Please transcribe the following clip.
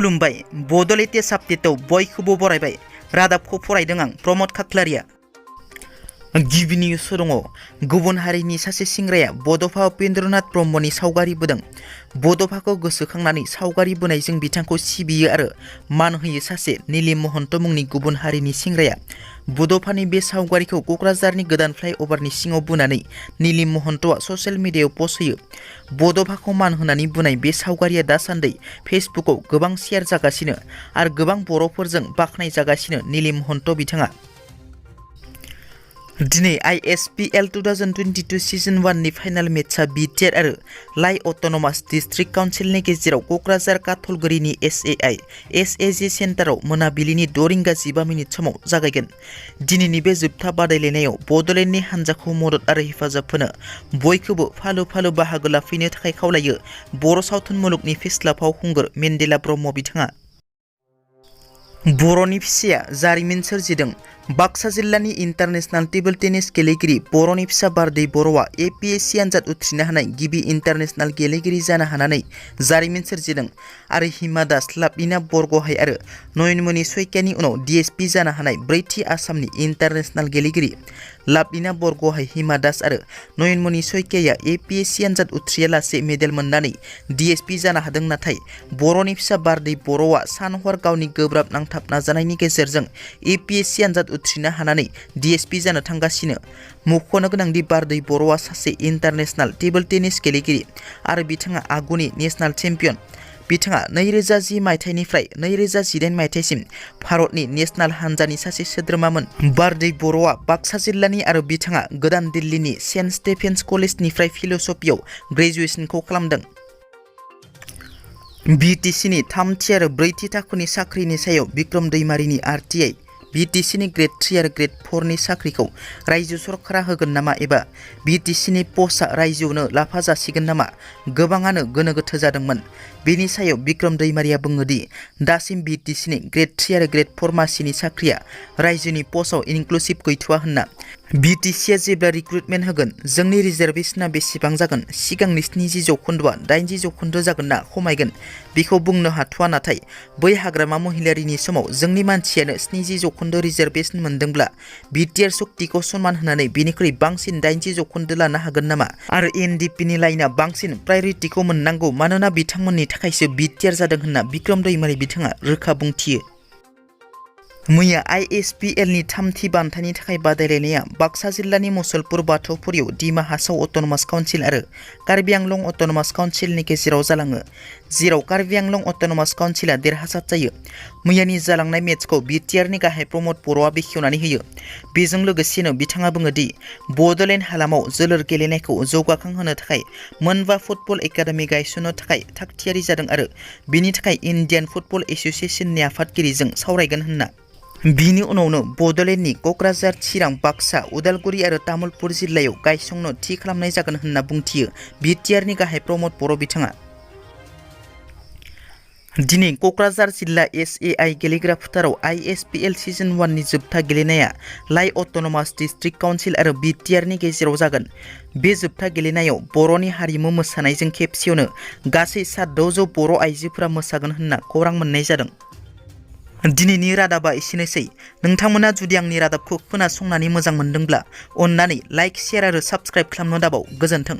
खुलुमबाय बड'लेटेस्ट आपडेटआव बयखौबो बरायबाय रादाबखौ फरायदों आं प्रमद खाख्लारिया। गिबि निउस दङ। गुबुन हारिनि सासे सेंग्राया बड'फा उपेन्द्रनाथ ब्रह्मनि सावगारि बोदों। बड'फाखौ गोसोखांनानै सावगारि बोनायजों बिथांखौ सिबियो आरो मान होयो सासे नीलिम महन्त मुंनि गुबुन हारिनि सेंग्राया। बड'फानि बे सावगारिखौ क'क्राझारनि गोदान फ्लाइअभारनि सिङाव बोनानै नीलिम महन्तआ ससियेल मिडियायाव पस्ट होयो। बड'फाखौ मान होनानै बोनाय बे सावगारिया दासान्दि फेसबुकआव गोबां शेयार जागासिनो आरो गोबां बर'फोरजों बाख्नायजागासिनो नीलिम महन्त बिथाङा। दिनै ISPL 2022 सिजन 1 नि फाइनाल मेचआ बिटिआर आरो लाइ अट'नमास डिस्ट्रिक्ट काउन्सिलनि गेजेराव क'क्राझार काथलगुरिनि SAG सेन्टाराव मोनाबिलिनि 6:15 समाव जागायगोन। दिनैनि बे जोबथा बादायलायनायाव बड'लेण्डनि हान्जाखौ मदद आरो हेफाजाब होनो बयखौबो फालो फालो बाहागो लाफैनो थाखाय खावलायो बर' सावथुन मुलुगनि फेस्ला फावखुंगुर मेन्देला ब्रह्म बिथाङा। बर'नि फिसाया जारिमिन सोरजिदों। बाक्सा जिल्लानि इन्टारनेशनेल टेबोल टेनिस गेलेगिरि बर'नि फिसा बारदै बर'आ APSC आनजाद उथ्रिनो हानाय गिबि इन्टारनेशनेल गेलेगिरि जानो हानानै जारिमिन सोरजिदों आरो हिमा दास, लाभलिना बरग'हाइ आरो नयनमणि सयकियानि उनाव DSP जानो हानाय ब्रैथि आसामनि इन्टारनेशनेल गेलेगिरि। लाभलिना बरग'हाइ, हिमा दास आरो नयनमणि सयकियाया APSC आनजाद उथ्रियालासे मेडेल मोननानै DSP जानो हादों, नाथाय बर'नि फिसा बारदै बर'आ सान हर गावनि गोब्राब नांथाब नाजानायनि गेजेरजों APSC आनजाद उथ्रिनो हानानै DSP जानो थांगासिनो। मख'नो गोनांदि बारदै बर'आ सासे इन्टारनेशनेल टेबोल टेनिस गेलेगिरि आरो बिथाङा आगुनि नेशनेल चेम्पियन। बिथाङा 2010 मायथाइनिफ्राय 2018 मायथाइसिम भारतनि नेशनेल हान्जानि सासे सोद्रोमामोन। बारदै बर'आ बाक्सा जिल्लानि आरो बिथाङा गोदान दिल्लीनि सेन्ट स्टेफेन्स कलेजनिफ्राय फिल'सफियाव ग्रेजुवेसनखौ खालामदों। BTCनि थामथि आरो ब्रैथि थाखोनि साख्रिनि सायाव बिक्रम दैमारिनि RTI। BTCनि ग्रेड 3 आरो ग्रेड 4 नि साख्रिखौ रायजो सरकारा होगोन नामा एबा BTCनि पस्टआ रायजोआवनो लाफा जासिगोन नामा? गोबाङानो गोनो गोथो जादोंमोन। बेनि सायाव बिक्रम दैमारिया बुङोदि दासिम BTCनि ग्रेड 3 आरो ग्रेड 4 मासिनि साख्रिया रायजोनि पस्टआव इनक्लुसिभ गैथ'वा होनना। BTCआ जेब्ला रिक्रुटमेन्ट होगोन जोंनि रिजार्भेशना बेसेबां जागोन, सिगांनि 70% 80% जागोन ना खमायगोन बेखौ बुंनो हाथ'वा, नाथाय बै हाग्रामा महिलारिनि समाव जोंनि मानसियानो 70% रिजार्भेशन मोनदोंब्ला बिटिआर शक्तिखौ सनमान होनानै बेनिख्रुइ बांसिन 80% लानो हागोन नामा? आरो NDPनि लाइना बांसिन प्रायरिटिखौ मोननांगौ, मानोना बिथांमोननि थाखायसो बिटिआर जादों होनना बिक्रम दैमारि बिथाङा रोखा बुंथियो। मैया ISPLनि थामथि बान्थानि थाखाय बादायलायनाया बाक्सा जिल्लानि मुसलपुर बाथौफुरियाव दिमा हासाव अट'नमास काउन्सिल आरो कार्बि आंलं अट'नमास काउन्सिलनि गेजेराव जालाङो, जेराव कार्बि आंलं अट'नमास काउन्सिला देरहासार जायो। मैयानि जालांनाय मेचखौ बिटिआरनि गाहाय प्रमद बर'आ बेखेवनानै होयो। बेजों लोगोसेनो बिथाङा बुङोदि बड'लेण्ड हालामाव जोलुर गेलेनायखौ जौगाखांहोनो थाखाय 9 फुटबल एकाडेमि गायसननो थाखाय थागथियारि जादों आरो बेनि थाखाय इन्डियान फुटबल एस'सिएशननि आफादगिरिजों सावरायगोन होनना। बिनि उनावनो बड'लेण्डनि क'क्राझार, चिरां, बाक्सा, उदालगुरि आरो तामुलपुर जिल्लायाव गायसंनो थि खालामनाय जागोन होनना बुंथियो बिटिआरनि गाहाय प्रमद बर' बिथाङा। दिनै क'क्राझार जिल्ला SAI गेलेग्रा फोथाराव ISPL सिजन 1 नि जोबथा गेलेनाया लाइ अट'नमास डिस्ट्रिक्ट काउन्सिल आरो बिटिआरनि गेजेराव जागोन। बे जोबथा गेलेनायाव बर'नि हारिमु मोसानायजों खेबसेयावनो गासै 700 बर' आइजोफोरा मोसागोन होनना खौरां मोननाय जादों। दिनैनि रादाबा एसेनोसै। नोंथांमोना जुदि आंनि रादाबखौ खोनासंनानै मोजां मोनदोंब्ला अन्नानै लाइक, शेयार आरो साबस्क्राइब खालामनो दाबाव। गोजोन्थों।